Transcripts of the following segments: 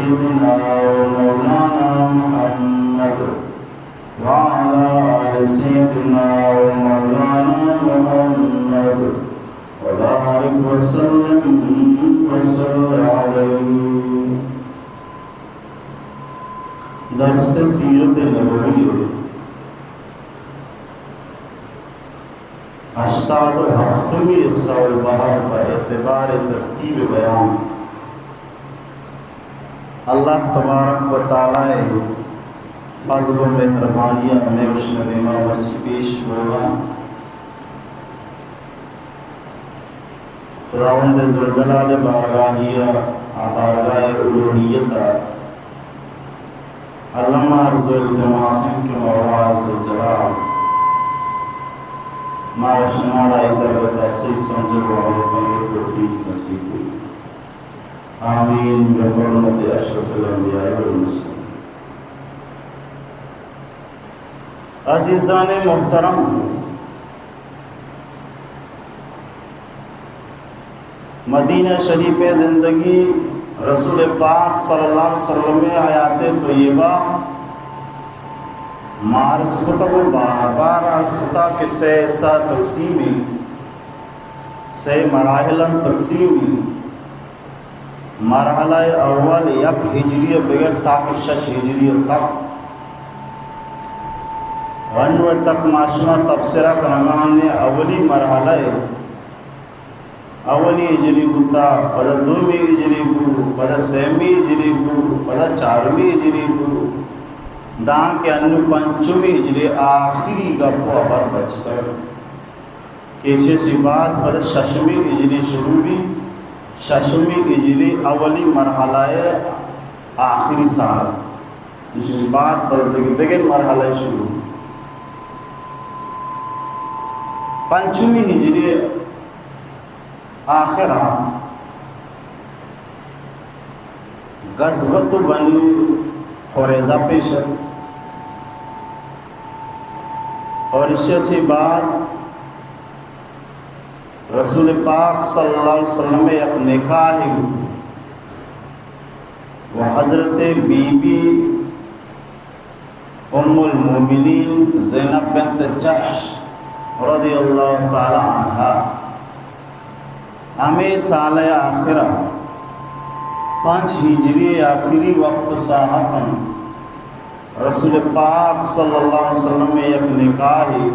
سيدنا ومولانا محمد وعلى آل سيدنا ومولانا محمد وبارك وسلم وصل عليه. درس سیرت نبوی، ہشتاد و ہفتمی حصہ البحر، پہ اعتبار ترتیب بیان. اللہ تبارک و تعالی ءِ فضل و مہربانی ءَ ہمے وشن دیما مرچی پیش بوگا. خداوند ذوالجلال ءِ بارگاہی ءَ، آ بارگاہ الوہیت ءَ الم عرض و التماس انت کہ مولا ذوالجلال مارا شمارا اے درگت ءَ صحیح سمجھ و عمل کنگ ءِ توفیق نصیب بی. آمین بحرمت اشرف الانبیاء والمرسلین. عزیزان محترم، مدینہ شریف ءِ زندگی، رسول پاک صلی اللہ علیہ وسلم ءِ حیات طیبہ، ما عرض کتگ و بار بار عرض کتگ کہ سہ حصہ تقسیم انت، سہ مراحل انت تقسیم انت. مرحلہ اول یک ہجری ءَ بگر تاکہ شش ہجری ءَ تک. و انو تک ما شما تبصرہ کنگا ایں، اولی مرحلہ ءِ اولی ہجری بوتا، پدا دومی ہجری بو، پدا سیمی ہجری بو، پدا چارمی ہجری بو، داں کہ انو پنچمی ہجری آخری گپ و ہبر بچتگ. کہ ایشی چی بعد پدا ششمی ہجری شروع بی، ششمی ہجری اولی مرحلہ ءِ آخری سال. ایشی چی بعد پدا دگہ، دگہ مرحلہ شروع بی. پنچمی ہجری آخرا غزوت بنی قریظہ پیش ات. اور ایشی چی بعد رسول پاک صلی اللہ علیہ وسلم ءِ یک نکاحی و حضرت بی بی ام المؤمنین زینب بنت جحش رضی اللہ تعالی عنہا ہمے سال ءِ آخرا، پنچ ہجری ءِ آخری وقت و ساعت انت، رسول پاک صلی اللہ علیہ وسلم ءِ یک نکاحی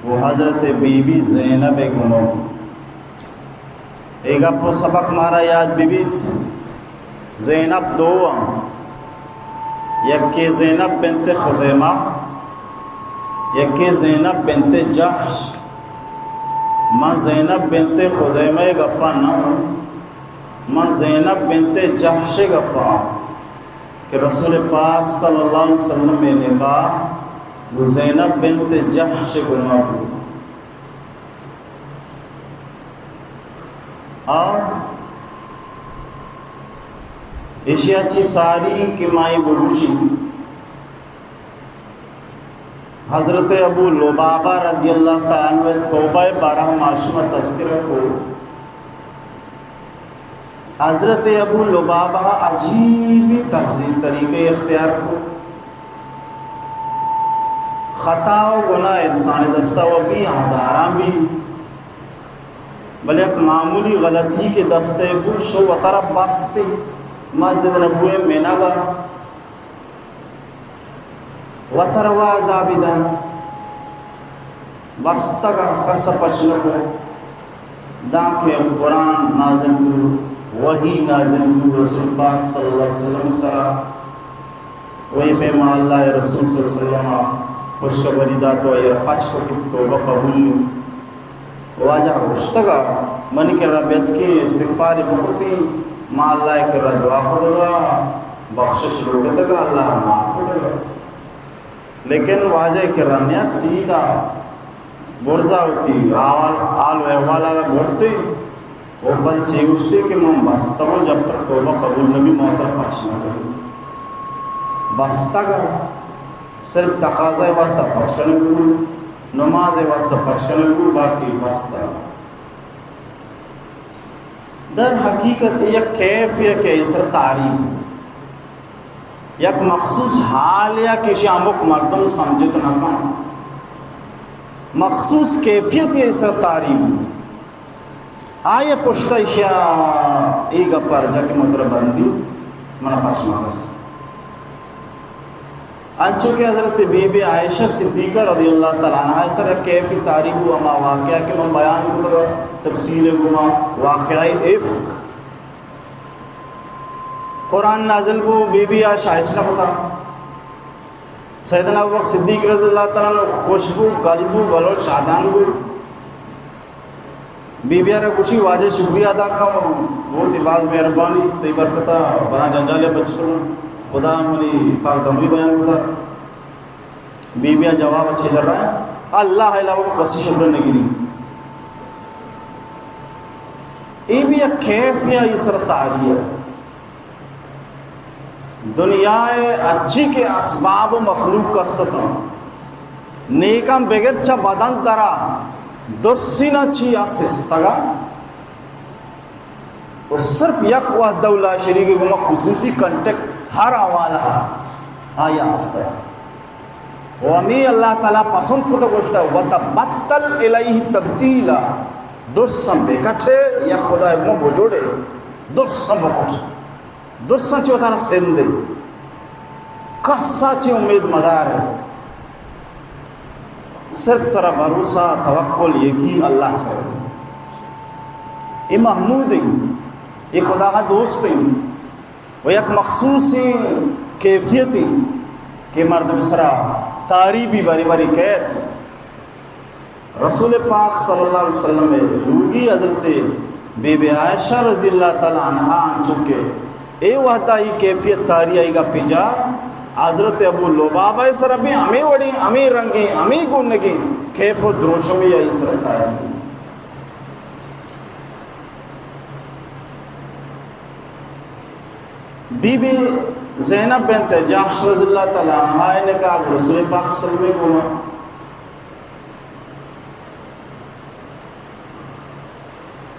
و حضرت بی بی زینب ءِ گنوک. اے گپ و سبق مارا یاد بہ بیت. زینب دو انت، یکے زینب بنت خزیمہ، یکے زینب بنت جحش. من زینب بنت خزیمہ ءِ گپا نہ اوں، من زینب بنت جحش ءِ گپا اوں. کہ رسول پاک صلی اللہ علیہ وسلم ءِ نکاح گوں زینب بنت جحش ءِ گوما بوت. اور ایشی ءَ چی ساری کہ ما اے بگوشیں، حضرت ابو لبابہ رضی اللہ تعالی عنہ ءِ توبہ ءِ بارہ ءَ ما شما تذکرہ کو. حضرت ابو لبابہ عجیبیں طرزی طریقے اختیار کو. خطا و گناہ انسان ءِ دستا و بی، ہزاراں بی، بلے یک معمولی غلطی کہ دست ءَ بو، شو وترا بستے مسجد نبوی ءِ مینگ ءَ وترا و عذابی دنت. بستگ ءَ کس ءَ پچ نہ کو. دانکہ قرآن نازل بو، وحی نازل بو رسول پاک صلی اللہ علیہ وسلم ءِ سرا. وحی پیما اللہ ءِ رسول صلی اللہ علیہ وسلم ءَ خوشخبری دات و آئی ءَ پچ کو کہ توبہ قبول نہ. واجہ گوشتگ ءَ منی کرا بیتکیں، استغفارے بکتیں، ما اللہ ءِ کرا دعا کتگ ءَ، بخشش لوٹتگ ءَ، اللہ ءَ معاف کتگ ءَ. لیکن واجہ ءِ کرا نیت، سیدھا برزا وتی حال، حال و احوال ءَ برتے و پد چے گوشتے کہ من بستگوں، جب تک توبہ قبول نہ بی، من ترا پچ نہ کنوں. بستگ ءَ، صرف تقاضا ءِ واسطہ پچ کنگ بو، نماز ءِ واسطہ پچ کنگ بو، باقی بستگ. در حقیقت یک کیفے کہ ایسر تعریف. یک مخصوص حالے ءَ کہ ایشی ءَ ہمک مردم سمجھت نہ کن، مخصوص کیفیتے ءِ سر تعریف۔ آئی ءَ پشت ءَ ایشی ءَ اے گپ ءَ رجا کہ من ترا بندی، من ءَ پچ مہ کن۔ انچو کہ حضرت بی بی عائشہ صدیقہ رضی اللہ تعالی عنہا ءِ سر یک کیفی تعریف و ہما واقعہ کہ من بیان کتگ تفصیل ءَ گوں، واقعہ افک۔ قرآن نازل بو، بی بی عائشہ ہچ نہ کتا۔ سیدنا ابوبکر صدیق رضی اللہ تعالی عنہ خوش بو، گل بو، گل و شادان بو۔ بی بی ءَ را گوشی، واجہ شکریہ ادا کن، بہت ہی باز مہربانی، تئی برکت ءَ بلاں جنجالے ءَ بچتوں، خدا منی پاک دمبی بیان کتا۔ بی بی ءَ جواب ءَ چی در آیا؟ اللہ ءِ علاوہ کسی شکر نہ گری۔ اے بھی یک کیفے ءِ سر تعریف۔ دنیا ءَ ہرچی کہ اسباب و مخلوق است اتاں، نیکاں بگر چہ بدن درا درسینا چی آ سستگا۔ و صرف یک وحدہ لا شریک گما خصوصی کانٹیکٹ ہر حوالہ آیا است۔ و ہمیں اللہ تعالی پسند کتا، گوشتا، وتبتل الیہ تبتیلا، درساں بکٹے، یک خدا گما بجوڑے، درساں بکٹے۔ درساں چہ وتارا سندے، کسا چہ امید مدارے، صرف ترا بھروسہ، توکل، یقین اللہ سر۔ اے محمود ہیں، اے خدا کا دوست ہیں، و یک مخصوصیں کیفیت ہیں کہ مردم سرا تعریفی باری باری کہت۔ رسول پاک صلی اللہ علیہ وسلم ءِ لوگی حضرت بی بی عائشہ رضی اللہ تعالی عنہا انچو کہ اے وحدہ ای کیفیت تاری آئی گا پجا، حضرت ابو لبابہ ءِ سر بھی ہمیں وڑیں، ہمیں رنگیں، ہمیں گونگیں کیف و دروشمی آئی سر تاری۔ بی بی زینب بنت جحش رضی اللہ تعالی عنہا ءِ نکاح رسول پاک صلی اللہ علیہ وسلم ءِ گوما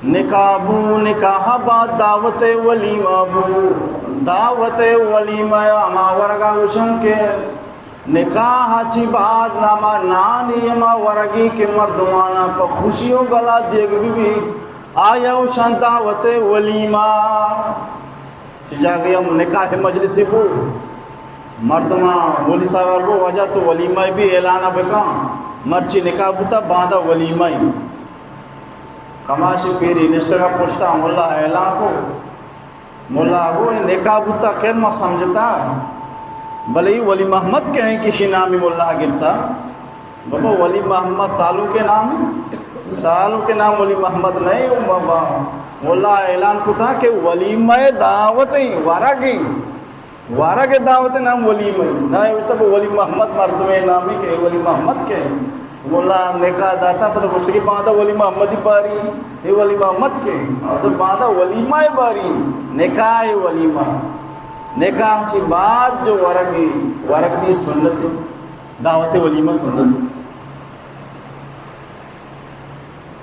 نکاح بو، نکاح بعد دعوت ولیمہ بو۔ دعوت ولیمہ ہما ورگا گوشن کہ نکاح چی بعد ناما نانی ہما ورگی کہ مردمانا پہ خوشی و گلا دیگ بی بی، آیا گوشن دعوت ولیمہ۔ چہ جاگہے ہم نکاح مجلسے بو، مردماں مولی صاحب ءَ گو، واجہ تو ولیمہ بھی اعلان بکن، مرچی نکاح بوتا، باندا ولیمہ ایں۔ کماشی پیری نشتگا پشتا ملا اعلان کو، ملا گو، اے نکاح بوتا کہ ما سمجھتا، بلے اے ولی محمد کئے ہیں کہ شی نامی ملا گپتا۔ بابا، ولی محمد سالونکے نام ہے؟ سالونکے نام ولی محمد نہیں۔ او بابا، ملا اعلان کتا کہ ولیمہ دعوت ہیں، ورگ ہیں۔ ورگ دعوت نام ولیمہ ہے۔ نہ، اے تو ولی محمد مردمے نام ہے کہ ولی محمد کئے ہیں؟ ملا نکاح داتا، پتہ گوشت کہ باندا ولی محمد ہی باری، اے ولی محمد کئے ہیں؟ اور تو باندا ولیمہ باری، نکاح ولیمہ۔ نکاح چی بعد جو ورگ، ورگ بھی سنت ہے۔ دعوت ولیمہ سنت۔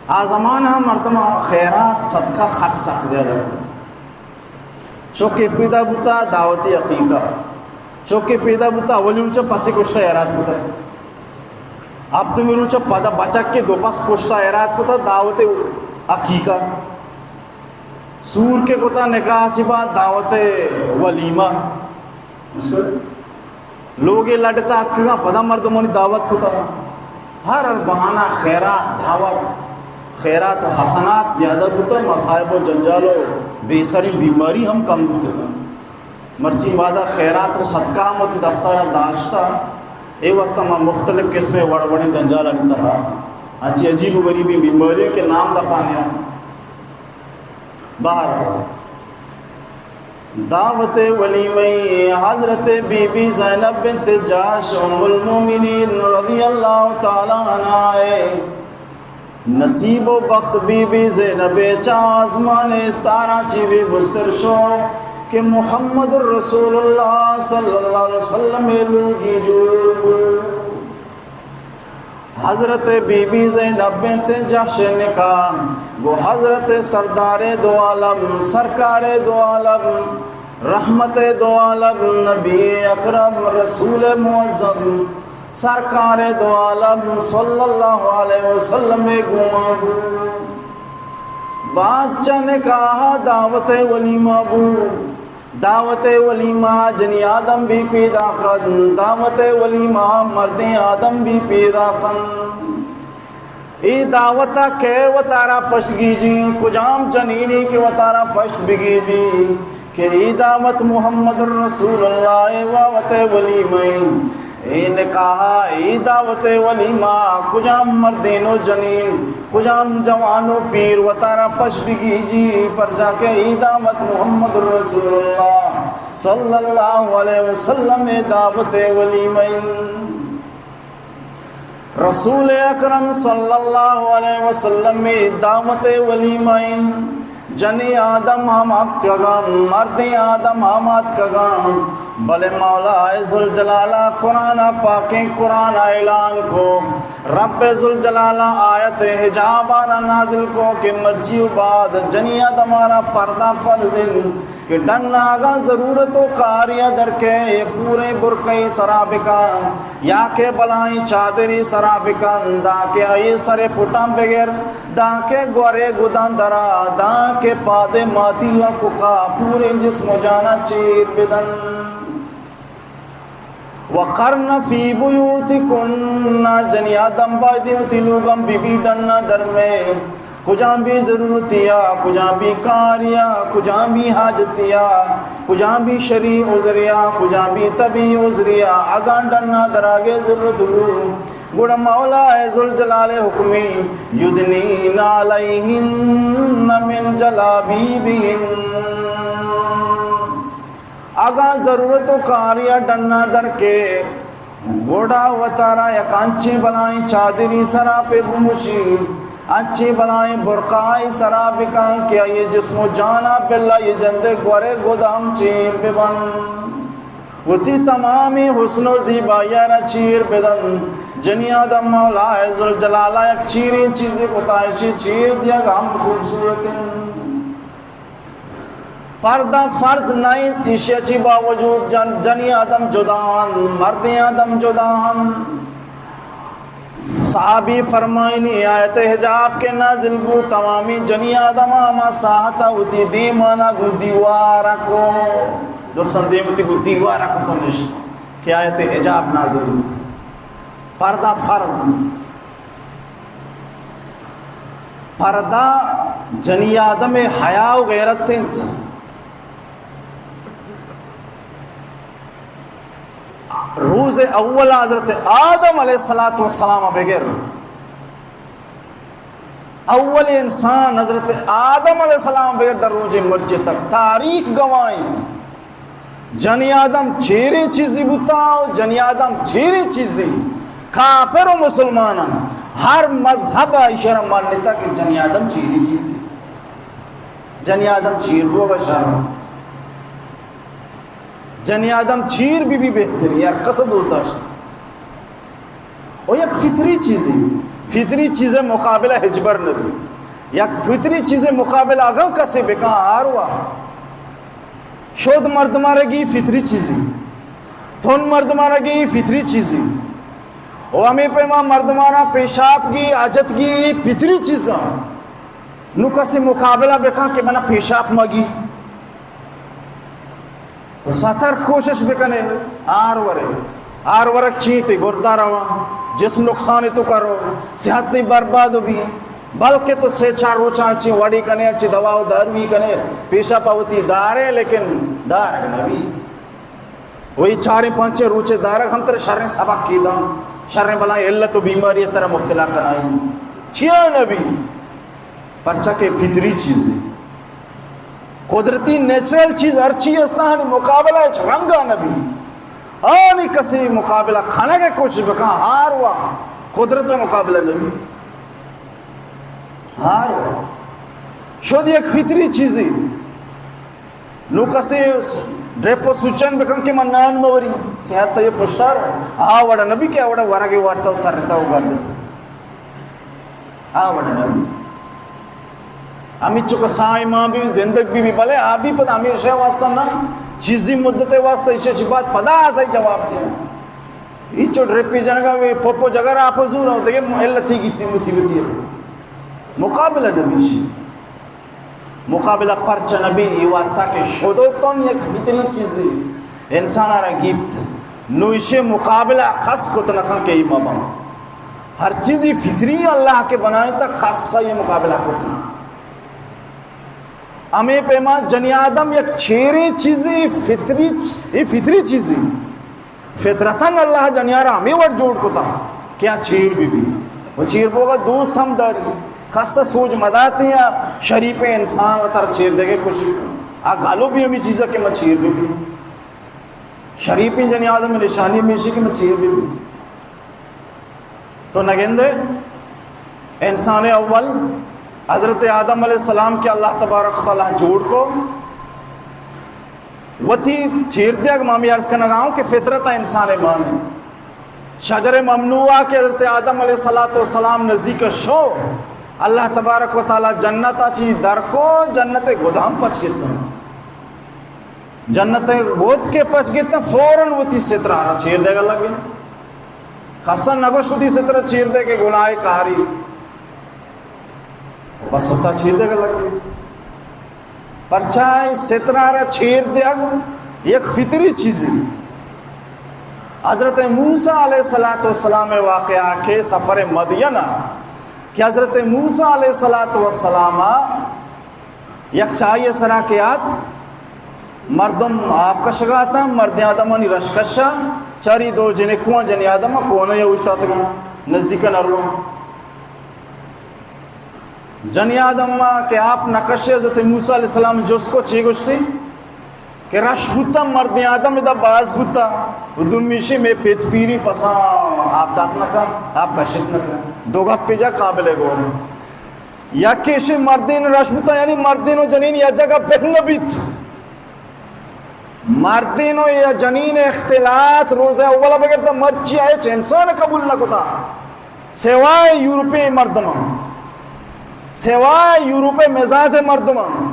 آ زمانہ مردم خیرات، صدقہ، خرچ سک زیادہ بوتا۔ چوکے پیدا بوتا، دعوت عقیقہ۔ چوکے پیدا بوتا، اولی روچا پسے کشتا، ایراد کتا۔ ہفتمی روچا پدا بچک کے دو پس کشتا، ایراد کتا، دعوت عقیقہ۔ سور کے کتا، نکاح چی بعد دعوت ولیمہ۔ لوگے لڈتا اتکگاں، پدا مردمانی دعوت کتا۔ ہر ہر بہانہ خیرات، دعوت، خیرات و حسنات زیادہ بوتا، مصائب و جنجال و بے سریں بیماری ہم کم بوتگاں۔ مرچی وہدا خیرات و صدقہ ہم وتی دستا را داشتا، اے واسطہ ما مختلف قسمیں وڑ وڑیں جنجالانی تہا، انچی عجیب و غریبیں بیماری کہ نام دپا نیاں۔ بہرحال، دعوت ولیمہ حضرت بی بی زینب بنت جحش ام المؤمنین رضی اللہ تعالی عنہا ءِ۔ نصیب و بخت بی بی زینب ءِ چہ آزمان استاراں چی بھی بستر شو کہ محمد رسول اللہ صلی اللہ علیہ وسلم ءِ لوگی جوڑ بو۔ حضرت بی بی زینب بنت جحش نکاح گو حضرت سردار دو عالم، سرکار دو عالم، رحمت دو عالم، نبی اکرم، رسول معظم، سرکار دو عالم صلی اللہ علیہ وسلم گوما بو۔ بعد چہ نکاح دعوت ولیمہ بو۔ دعوت ولیمہ جنی آدم بی پیدا کن، دعوت ولیمہ مردیں آدم بی پیدا کن۔ اے دعوت ء کئے وتارا پشت گیجی؟ کجام جنینے کہ وتارا پشت بگیجی کہ اے دعوت محمد رسول اللہ ء دعوت ولیمہ ایں؟ اے نکاح ء، اے دعوت ولیمہ ء کجام مردین و جنین، کجام جوان و پیر وتارا پشت بگیجی؟ پرچا کہ اے دعوت محمد رسول اللہ صلی اللہ علیہ وسلم ء دعوت ولیمہ ایں۔ رسول اکرم صلی اللہ علیہ وسلم ء دعوت ولیمہ ایں۔ جنی آدم ہم اتکگاں، مردیں آدم ہم اتکگاں، بلے مولا ذوالجلال ء قرآن ء، پاکیں قرآن ء اعلان کو، رب ذوالجلال ء آیت حجاب ء را نازل کو کہ مرچی و بعد جنی آدم ء را پردہ فرض انت۔ کہ ڈن اگاں ضرورت و کاریا در کئے، اے پوریں برقعی سرا بکاں، یا کہ بلائیں چادری سرا بکاں، داں کہ آئی سر پٹاں بگر، داں کہ گورے گداں درا، داں کہ پادے ماتی لککا، پوریں جسم و جانا چیر بدن۔ وقرن فی بیوتکن، جنی آدم بایدی وتی لوگاں بی بی، ڈنا درمے، کجام بی ضرورتیا، کجام بی کاریا، کجام بی حاجتیا، کجام بی شرعی عذریا، کجام بی طبعی عذریا، اگاں ڈنا دراگے ضرورت بو، گڑا مولا ذوالجلال حکمی، یدنین علیہن من جلابیبہن۔ اگاں ضرورت و کاریا ڈنا در کے، گڑا وتارا یک انچیں بلائیں چادری سرا پہ بمشی، انچیں بلائیں برقعی سرا بکن کہ آئی جسم و جانا باللہ یہ جندے گورے گدام چیر ببن۔ وتی تمامیں حسن و زیبائیا را چیر بدن۔ جنی آدم مولا ذوالجلال یک چیریں چیزے کتائشی چیر دیگ ہم خوبصورت انت۔ پردہ فرض نہ انت، ایشی چی باوجود جن، جنی آدم جدا انت، مردیں آدم جدا انت۔ صحابی فرمائنی آیت حجاب کہ نازل بو، تمامی جنی آدم ہما ساعتا وتی دیمانا گو دیوارا کو، درستان دیم وتی گو دیوارا کو تو نشت کہ آیت حجاب نازل بو۔ پردہ فرض انت۔ پردہ جنی آدم حیا و غیرت انت۔ روز اول حضرت آدم علیہ الصلوۃ والسلام بگر، اول انسان حضرت آدم علیہ السلام بگر در روز مرچی تک تاریخ گواہ انت۔ جنی آدم چیریں چیزی بوتا و جنی آدم چیریں چیزی، کافر و مسلماناں ہر مذہب ء ایشرا مانتا کہ جنی آدم چیریں چیزی، جنی آدم چیر بوگ شر، جنی آدم چیر بی بی بہتری، ہر کس دوست داشت۔ و یک فطری چیزی، فطری چیزے مقابلہ ہچبر نبی۔ یک فطری چیزے مقابلہ اگاں کسے بکاں آروا، شد مردمارگی فطری چیزی، تن مردمارگی فطری چیزی، و ہمیں پیما مردمارا پیشاب گی، حاجت گی، فطری چیزاں۔ نو کسے مقابلہ بکاں کہ منا پیشاب مگی۔ تو ستر کوشش بکنے، آر ورے۔ آر ورگ چی؟ تئی گردا رواں، جسم نقصان تو کرو، صحت تئی برباد بی۔ بلکہ تو سے چار روچاں چی وڑی کنے، چی دوا و داروی کنے، پیشا پہ وتی دارے، لیکن دارگ نبی۔ وہی چاریں پانچیں روچے دارگ ہم ترے شریں سبق کی داں، شریں بلائیں علت و بیماری ترا مبتلا کنائی۔ چیا نبی؟ پرچا کہ فطری چیزے۔ قدرتی نیچرل چیز ہر چی است، آنی مقابلہ ہچ رنگا نبی۔ آنی کسی مقابلہ کنگ ء کوشش بکن، ہار وا قدرت ء مقابلہ نبی۔ ہار وا شد یک فطری چیزی۔ نو کسی ڈرپ و سوچن بکن کہ من نان موری، صحت ء یہ پشتار، آ وڑا نبی کہ آ وڑا ورگے وارتا و ترتا و گردتا۔ آ وڑ نہ بی۔ ہمینچو کہ ساہ مان بی، زندگ بی بی، بلے آ بی پدا ہمیشہ واسطہ نہ، چیزی مدت واسطہ ایشی چی بات پدا آسائی جواب دے. ایچو ڈرپی جنگا وی پوپو جگر آپ زور ہو دگے علتی گیتی مصیبتی ہے. مقابلہ نبی شی. مقابلہ پرچہ نبی؟ ای واسطہ کہ شدو تن یک فطری چیزی انسان را گیپت. نو ایشی مقابلہ کس کت نکن کہ ای مبن. ہر چیزی فطری اللہ کے بنائیں تا کس یہ مقابلہ کت نکن. ہمے پیما جنی آدم یک چیریں چیزی، فطری، اے فطری چیزی. فطرتاً اللہ جنیا را ہمے وڑ جوڑ کتا کہ آ چیر بی بی. و چیر بوگا دوست ہم داری. کس سوج مداتی یا شریف انسان و تر چیر دے کے کچھ. آ گالو بھی ہمیں چیزا کہ میں چیر بی بی. شریفیں جنی آدم نشانی ہمیشی کہ میں چیر بی بی. تو نگندے، انسان اول حضرت آدم علیہ السلام کہ اللہ تبارک و تعالی جوڑ کو، وتی چیر دیگ، ما ہمے عرض کنگا ہوں کہ فطرت انسان مان ہے. شجر ممنوعہ کہ حضرت آدم علیہ الصلوۃ والسلام نزدیک شو، اللہ تبارک و تعالی جنت چی در کو، جنت گدام پچ گتا. جنت گود کے پچ گتا، فوراً وتی سترہ را چیر دیگا لگے. کسا نگوش وتی سترہ چیر دے کہ گناہ کاری. بس وتا چیر دیگا لگے. پرچا سترہ را چیر دیگ یک فطری چیزی. حضرت موسیٰ علیہ الصلوۃ والسلام واقعہ کہ سفر مدین کہ حضرت موسیٰ علیہ الصلوۃ والسلام یک چاہی سرا کہ آت، مردم آپ کشگا اتاں، مردیں آدمانی رش کشا، چاری دو جنکواں جنی آدم کونہ اوشتاتگاں، نزدیک نہ رواں. جنی آدم کہ آپ نہ کشے، حضرت موسیٰ علیہ السلام جست کو چی گوشتی کہ رش بوتا، مردیں آدم ادا باز بوتا، و دومیشی میں پت پیری پسا آپ دات نہ کن، آپ کشت نہ کن. دو گپ جا قابل غور. یکے ایشی مردین رش بوتا، یعنی مردین و جنین یک جگہ بہ نہ بیت. مردین و یا جنین اختلاط روز اولا بگر تا مرچی ہچ انسان قبول نہ کتا، سوائے یورپی مردمان، سوائے یورپ مزاج مردمان.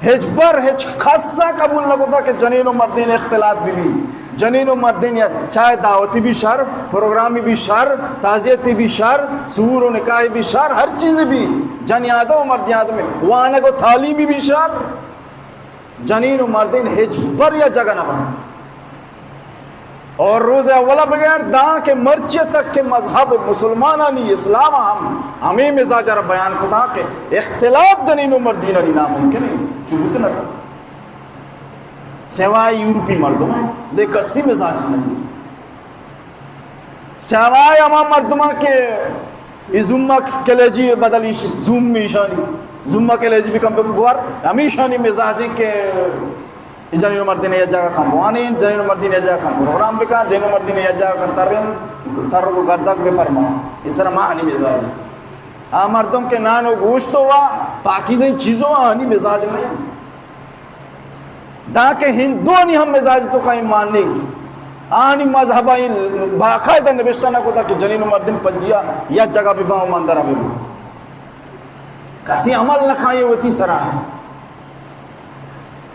ہچبر ہچ کسا قبول نہ کتا کہ جنین و مردین اختلاط بی بی. جنین و مردین یا چاہے دعوتی بی شر، پروگرامی بی شر، تعزیتی بی شر، سور و نکاحی بی شر، ہر چیزی بی، جنی آدم و مردی آدم وانگ و تعلیمی بی شر. جنین و مردین ہچبر یا جگہ نہ بنت. اور روز اولا بغیر داں کہ مرچی تک کہ مذہب مسلمانانی اسلام ہم ہمیں مزاج را بیان کتا کہ اختلاط جنین و مردینانی ناممکن ہے، چو بوت نہ کن. سوائے یورپی مردم دے کسی مزاج نہیں. سوائے ہما مردماں کہ اے زوم کلیجی بدل ایش، زوم ایشانی، زوم کلیجی بکن بگوار، ہمیشانی مزاج ہے کہ جنین و مردین یک جگہ کن بوانین، جنین و مردین یک جگہ کن پروگرام بکن، جنین و مردین یک جگہ کن ترین، تر و گردک بپرما. اس طرح ما ہنی مزاج ہے. آ مردم کہ نان و گوشت و پاکیزیں چیزوں آنی مزاج نہیں. داں کہ ہندوانی ہم مزاج تو کا ایمان نہیں. آنی مذہب آئی باقاعدہ نبشتہ نہ کتا کہ جنین و مردین پنجیا یک جگہ بباں و مندرہ بباں. کسی عمل نہ کھائیں وتی سرا.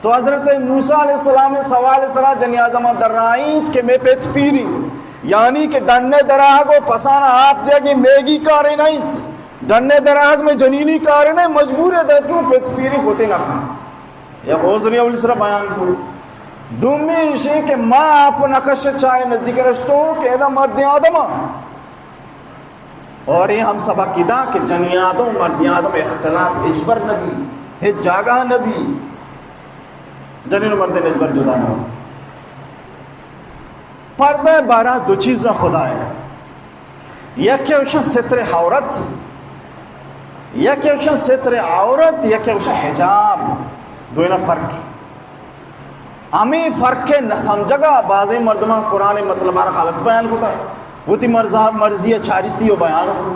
تو حضرت موسیٰ علیہ السلام سوال سرا جنی آدم درائیت کہ میں پت پیری، یعنی کہ ڈنے دراہگ و پسان آپ دیا کہ میگی کارے نہیں، ڈنے دراہگ میں جنینی کارے نہیں، مجبور ہے درد کہ پت پیری کوتے نہ کھائیں. یک عذری اولی سرا بیان کو. دومی ایشی کہ ما آپ نکش چاہے نزدیک رشتوں کہ ادا مرد آدم. اور یہ ہم سبق ادا کہ جنی آدم و مرد آدم اختلاط اجبر نبی، ہچ جاگہ نبی. جنین و مردین اجبر جدا نہ. پردہ بارہ دو چیز خدا ہے. یکے اوشن ستر عورت، یکے اوشن ستر عورت، یکے اوشن حجاب. دوینا فرق. ہمیں فرق نہ سمجھگا بازیں مردمان قرآن مطلب را غلط بیان کتا، وتی مرضا، مرضی چاریتی و بیان کو.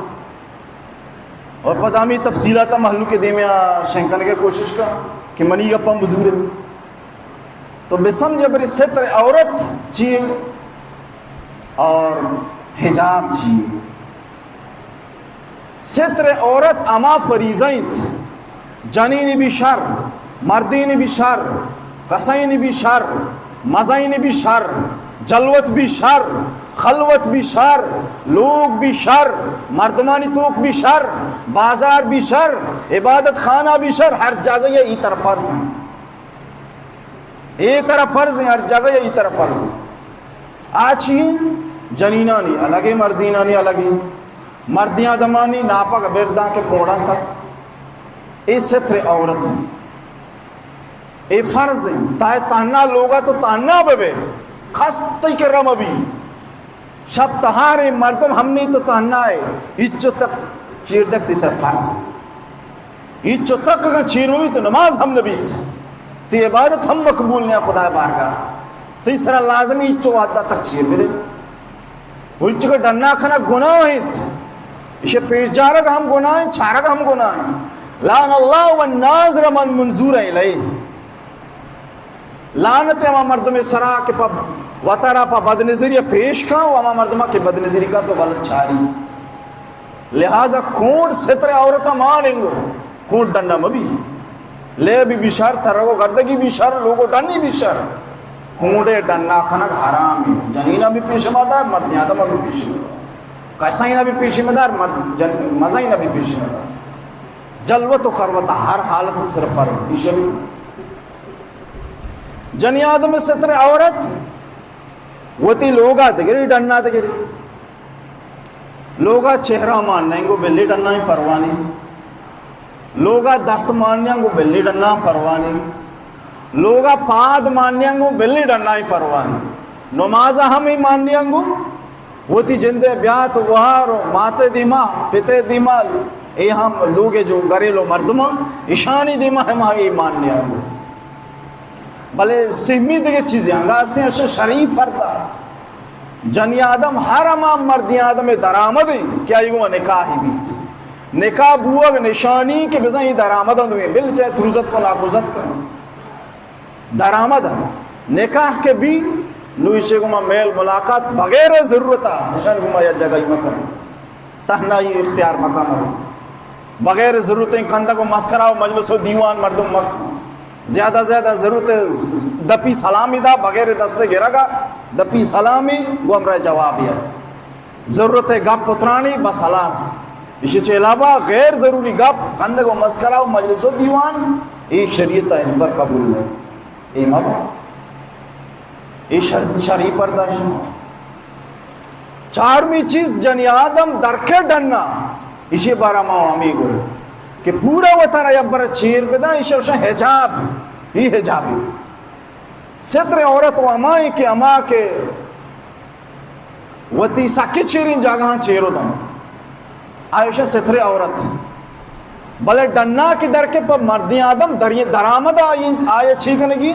اور پدا ہمیں تفصیلات مہلوک دیمے شنکن کے کوشش کا کہ منی گپاں بزورے. تو بسمجھ بری ستر عورت چی اور حجاب چی. ستر عورت ہما فریضہ انت، جنینی بھی شر، مردینی بھی شر، کسین بی شر، مزین بی شر، جلوت بی شر، خلوت بی شر، لوگ بی شر، مردمانی توک بی شر، بازار بی شر، عبادت خانہ بی شر، ہر جاگہ یہ ای طرح فرض ہیں۔ ای طرح فرض ہیں، ہر جاگہ یہ ای طرح فرض ہیں۔ آ چی ہیں؟ جنینانی الگ ہیں، مردینانی الگ ہیں۔ مردین آدمانی ناپک برداں کہ کوڑاں تک۔ اے ستر عورت ہیں۔ اے فرض ہیں۔ تائے تہنا لوگا تو تہنا ببے۔ خستئی کہ رم بی۔ شپ تہاریں مردم ہم نہیں تو تہنا ہے۔ ہچو تک چیر دک تئی سر فرض ہیں۔ ہچو تک اگاں چیر مبی تو نماز ہم نبیت۔ تئی عبادت ہم مقبول نہیں خدائے بارگاہ۔ تئی سرا لازمی ہچو وعدہ تک چیر بدے۔ ہچو کہ ڈنا کھنا گناہ انت۔ اسے پیش جارگ ہم گناہ ہیں، چارگ ہم گناہ ہیں۔ لعن اللہ والناظر من منظور الیہ۔ لعنت ہما مردم سرا کہ پہ وتارا پہ بدنظری پیش کن و ہما مردم کہ بدنظری کن تو غلط چاری۔ لہذا کونڈ ستر عورت مان انگو، کونڈ ڈنا مبی۔ لے بی بی شر، ترگو گردگی بی شر، لوگو ڈنی بی شر۔ کونڈے ڈنا کنگ حرام ہے۔ جنینا بھی پیش مدار، مرد آدم بھی پیش مدار۔ کسائینا بھی پیش مدار، مرد جن، مزائینا بھی پیش مدار۔ جلوت و خروت ہر حالت صرف فرض ہے۔ جنی آدم ستر عورت وتی لوگا دگری ڈنا دگری۔ لوگا چہرہ مان نینگو بلی ڈنا ہی پروا نہیں۔ لوگا دست مان نیانگو بلی ڈنا پروا نہیں۔ لوگا پاد مان نیانگو بلی ڈنا ہی پروا نہیں۔ نماز ہم ہی مان نیانگو۔ وتی جندے بیات وہار و ماتے دیما، پتے دیما، اے ہم لوگے جو گریلو مردماں، اشانی دیما ہم ہم ہی مان نیانگو۔ بلے سہمی دگہ چیزے انگا ہستیں، اشی شرعی فردا۔ جنی آدم ہر ہما مردی آدم درآمد ہیں کہ آئی گوما نکاحی بیت۔ نکاح بوگ نشانی کہ بزن یہ درآمد ہیں، بل چاہے تروزت کو ناکوزت کو۔ درآمد نکاح کہ بی نو ایشی گوما میل ملاقات بغیر ضرورتا، اشان گوما یا جگہ مکن۔ تہنائی اختیار مکن۔ بغیر ضرورتیں کندگ و مسکرا و مجلس و دیوان مردم مکن۔ زیادہ زیادہ ضرورت دپی سلامی دا، بغیر دست گرگا دپی سلامی گو ہمراہ جواب یا۔ ضرورت گپ اترانی بس خلاص۔ اشی چہ علاوہ غیر ضروری گپ، کندگ و مسکرا و مجلس و دیوان، اے شریعت ہچبر قبول نہیں۔ اے مبا۔ اے شرط شرعی پردہ شما۔ چارمی چیز جنی آدم درکے ڈنا، اشی بارا ما ہمی گو کہ پورا وتارا یبر چیر بدن، اشی وشا حجاب، ہی حجابی۔ ستر عورت و ہمائی کہ ہما کہ وتی سکے چیریں جاگہاں چیر و دن۔ آ ایشا ستر عورت۔ بلے ڈنا کہ در کے پہ مردیں آدم در، درآمد آئی، آیا چی کنگی؟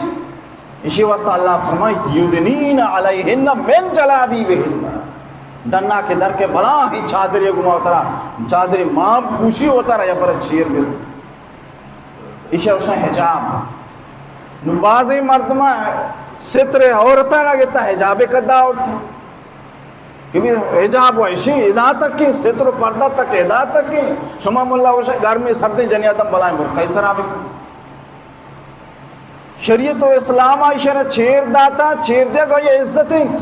اشی واسطہ اللہ فرمائش، یدنین علیہن من جلابیبہن۔ ڈنا کہ در کے بلاہیں چادرے گما وترا، چادرے ماں پوشی وترا یا پر چیر بر۔ ایشا وشاں حجاب۔ نو بازیں مردماں ستر عورتاں را گتا حجاب کدا عورت کہ بھی حجاب و ایشی ادا تک کہ ستر و پردہ تک ادا تک کہ شما ملا وشا گرمی سردیں جنی آدم بلائیں برقعی سرا بکن۔ شریعت و اسلام ایشا را چیر داتا، چیر دیا گو یہ عزت انت۔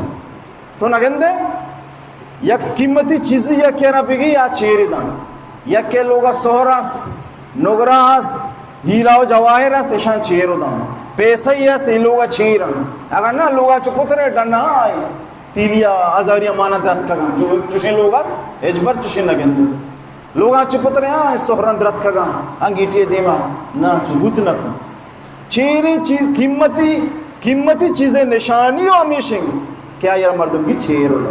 تو نہ گندے؟ یک قیمتی چیزی یکے را بگی یا چیری دان۔ یکے لوگا سہر است، نگرہ است، ہیرا و جواہر است، اشان چیر دان۔ پیسہ ہی است، ای لوگا چیرن۔ اگر نہ لوگا چو پترے ڈنا آئی، تیلیا ہزاریا مانا درتکگاں۔ چو، چوشیں لوگ است، ہچبر چوشیں نہ گندے۔ لوگا چو پترے آئی، سہرن درتکگاں، انگیٹی دیما، نہ چو بوت نہ کن۔ چیریں چیز، قیمتی، قیمتی چیزیں نشانی و ہمیش انت کہ آئی را مردم کی چیر ہو۔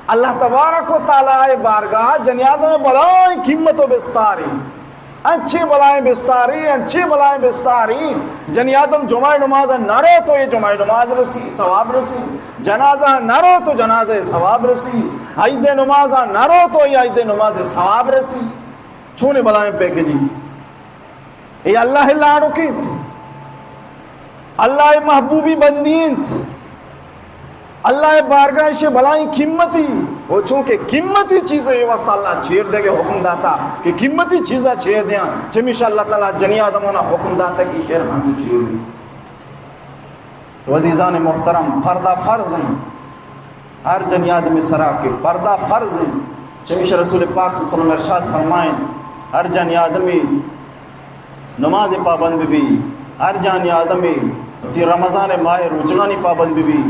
اللہ تبارک و تعالی بارگاہ جنی آدم بلائیں قیمت و بستاری، انچیں بلائیں بستاری، انچیں بلائیں بستاری۔ جنی آدم جمعہ نماز نہ رو تو یہ جمعہ نماز رسی، ثواب رسی۔ جنازہ نہ رو تو جنازہ ثواب رسی۔ عید نماز نہ رو تو یہ عید نماز ثواب رسی۔ چونیں بلائیں پیکجی۔ اے اللہ لاڑوک انت، اللہ محبوبی بندی انت، اللہ بارگاہ شے بلائیں قیمتی۔ و چونکہ قیمتی چیز اے واسطہ اللہ چیر دے کے حکم داتا کہ قیمتی چیزا چیر دیاں، چمیشا اللہ تعالی جنی آدمانا حکم داتا کہ شیر ہنچو چیر دی۔ تو عزیزان محترم، پردہ فرض انت۔ ہر جنی آدمی سرا کہ پردہ فرض انت، چمیشا رسول پاک صلی اللہ علیہ وسلم ارشاد فرمائیں، ہر جنی آدمی نماز پابند بہ بی، ہر جنی آدمی وتی رمضان ماہ روچگانی پابند بہ بی،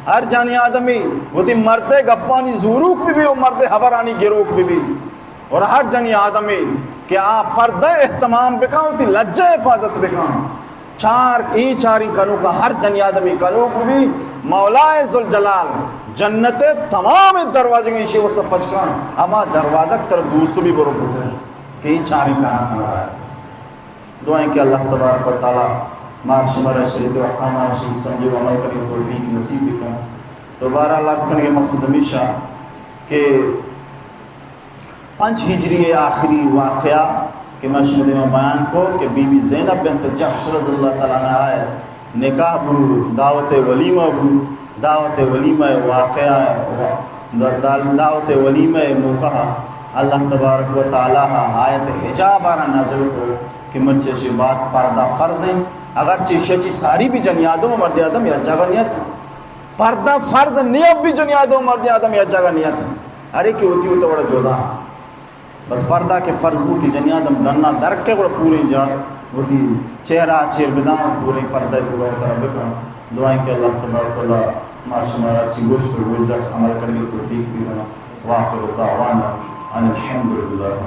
ہر جنی آدمی وتی مرد گپانی زوروک بہ بی و مرد حبرانی گروک بہ بی۔ اور ہر جنی آدمی کہ آ پردہ اہتمام بکن، وتی لجہ حفاظت بکن۔ چار، اے چاریں کنوکا ہر جنی آدمی کنوک بہ بی، مولا ذوالجلال جنت تمام دروازگاں ایشی واسطہ پچ کن، ہما دروازگ تر دوست بی برو بوتے کہ اے چاریں کانا کنوکا۔ دعائیں کہ اللہ تبارک و تعالی مار شمارا شریعت و احکاماں شریعت سمجھے و عمل کرنے توفیق نصیب بکن۔ تو بہرحال عرض کرنے کے مقصد ہمیشہ کہ پنچ ہجری آخری واقعہ کہ من شما دیما بیان کو کہ بی بی زینب بنت جحش رضی اللہ تعالی عنہا نکاح بو، دعوت ولیمہ بو، دعوت ولیمہ واقعہ، دا-، دا-، دعوت ولیمہ موقع اللہ تبارک و تعالی آیت حجاب آرا نازل کو کہ مرچی چی بعد پردہ فرض ہیں، اگرچہ شچی ساری بھی جنی آدم و مرد آدم یا جگہ نیت۔ پردہ فرض نیت بھی جنی آدم و مرد آدم یا جگہ نیت۔ ہر ایک وتی وتی وڑا جدا۔ بس پردہ کہ فرض بو کہ جنی آدم ڈنا درکے گڑا پوریں جا وتی چہرہ چیر بداں، پوریں پردہ تو گڑا ترا بکن۔ دعائیں کہ اللہ تبارک و تعالی ما شمارا چی گوشت و گوشدار عمل کرنے توفیق بدنا۔ واخر دعوانا ان الحمدللہ۔